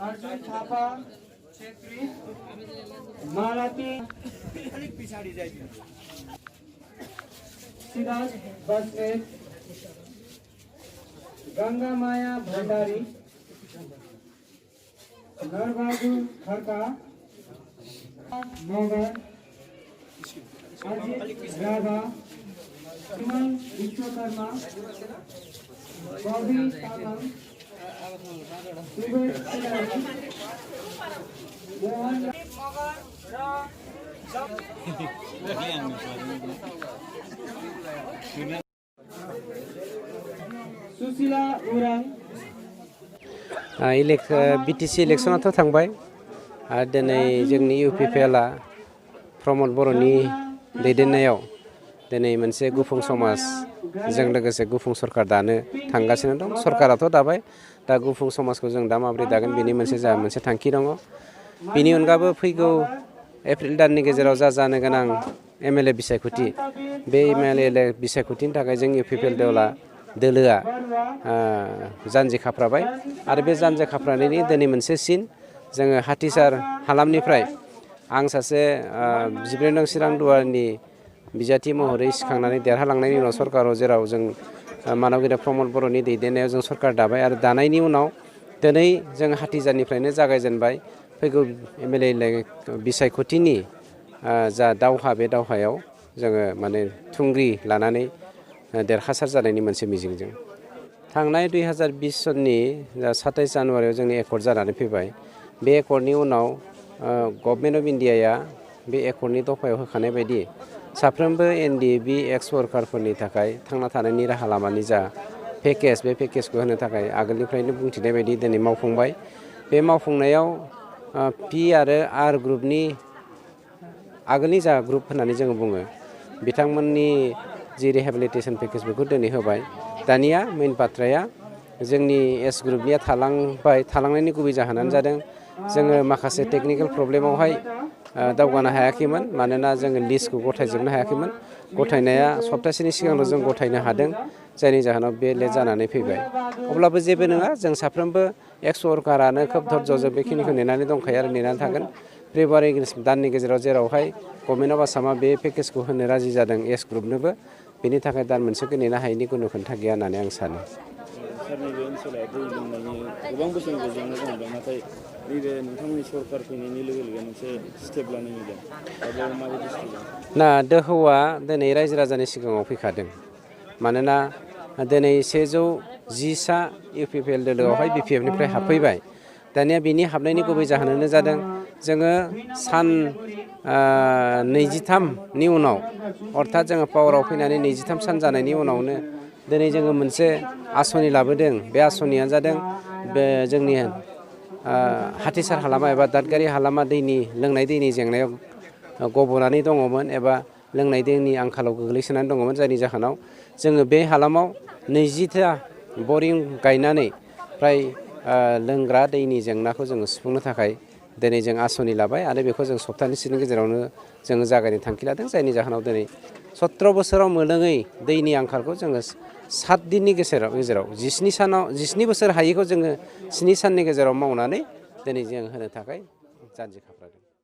अर्जुन थापा छेत्री मालती सिद्धार्थ बस्नेत गंगा माया भंडारी नरबहादुर खड़का मगर अजित राभा सुमन विश्वकर्मा बॉबी तामाङ सुबोध तिवारी मोहन सुशीला उराङ बिटिसि इलेक्शनाथ थांबाय आरो दिनै जोंनि UPPL प्रमद बर'नि दैदेननायाव दिनै मोनसे गुफुं समाजजों लोगोसे गुफुं सरकार दानो थांगासिनो दं। सरकाराथ' दाबाय, दा गुफुं समाजखौ जों दा माबोरै दागोन बेनि मोनसे थांखि दङ। बेनि अनगाबो फैगौ एप्रिल दाननि गेजेराव जानो गोनां MLA बिसायख'थि, बे MLA बिसायख'थिनि थाखाय जों UPPL दोलोआ जानजि खाफ्राबाय आरो बे जानजि खाफ्रानायनि दिनै मोनसे सिन जोङो हाथिसार हालामनिफ्राय आं सासे 14 नं चिरां दुवारनि बिजाथि महरै सिखांनानै देरहालांनायनि उनाव सरकाराव जेराव जों मानगेदा प्रमद बर'नि दैदेननायाव जों सरकार दाबाय आरो दानायनि उनाव दिनै जों हाथिजारनिफ्रायनो जागायजेनबाय फैगौ MLA बिसायख'थिनि जा दावहा, बे दावहायाव जोङो माने थुंग्रि लानानै देरहासार जानायनि मोनसे मिजिंजों थांनाय 2020 सननि 27 जानुवारियाव जोंनि एकर्ड जानानै फैबाय। बे एकर्डनि उनाव गभर्नमेन्ट अफ इन्डियाया बे एकर्डनि दफायाव होखानाय बायदि साफ्रोमबो NDAB एक्स वर्कारफोरनि थाखाय थांना थानायनि राहा लामानि जा पेकेज, बे पेकेजखौ होनो थाखाय आगोलनिफ्रायनो बुंथिनाय बायदि दिनै मावफुंबाय। बे मावफुंनायाव P आरो R ग्रुपनि आगोलनि जा ग्रुप होननानै जोङो बुङो, बिथांमोननि जि रिहेबिलिटेसन पेकेज बेखौ दिनै होबाय। दानिया मेइन बाथ्राया जोंनि S ग्रुपनिया थालांनायनि गुबै जाहोनानो जादों जोङो माखासे टेकनिकेल प्रब्लेमावहाय दावगानो हायाखैमोन, मानोना जोङो लिस्टखौ गथायजोबनो हायाखैमोन। गथायनाया सप्तासेनि सिगांल' जों गथायनो हादों, जायनि जाहोनाव बे लेट जानानै फैबाय। अब्लाबो जेबो नङा, जों साफ्रोमबो एक्स वर्कारानो खोब धर्यजों बेखिनिखौ नेनानै दंखायो आरो नेनानै थागोन। फेब्रुवारि दाननि गेजेराव जेरावहाय गभर्नमेन्ट अफ आसामा बे पेकेजखौ होनो राजि जादों S ग्रुपनोबो, बेनि थाखाय दान मोनसेखौ नेनो हायैनि खुनु खोथा गैया होननानै आं सानो। सारनि बे ओनसोला दै लोंनायनि गोबां बोसोरनिफ्राय जेंना दं, नाथाय नैबे नोंथांमोननि सरकार फैनायनि लोगो लोगो मोनसे स्टेप लानाय नुदों। दा बेयाव माबायदि ना दोहौआ दिनै रायजो राजानि सिगाङाव फैखादों, मानोना दिनै 110 UPPL दोलोआवहाय BPF निफ्राय हाबफैबाय। दानिया बिनि हाबनायनि गुबै जाहोनानो जादों जोङो सान 23नि उनाव, अर्थात जोङो पावाराव फैनानै 23 सान जानायनि उनावनो दिनै जोङो मोनसे आसनि लाबोदों। बे आसनिया जादों बे जोंनि हाथिसार हालामा एबा दादगारि हालामा लोंनाय दैनि जेंनायाव गब'नानै दङमोन एबा लोंनाय दैनि आंखालाव गोग्लैसोनानै दङमोन, जायनि जाहोनाव जोङो बे हालामाव 20टा बरिं गायनानै फ्राय लोंग्रा दैनि जेंनाखौ जोङो सुफुंनो थाखाय दिनै जों आसनि लाबाय आरो बेखौ जों सप्तानैसोनि गेजेरावनो जोङो जागायनो थांखि लादों। जायनि जाहोनाव दिनै 17 बोसोराव मोनलोङै दैनि आंखालखौ जोङो 7 दिननि गेजेराव 17 बोसोर हायैखौ जोङो 7 साननि गेजेराव मावनानै दिनै जों होनो थाखाय जानजि खाफ्रादों।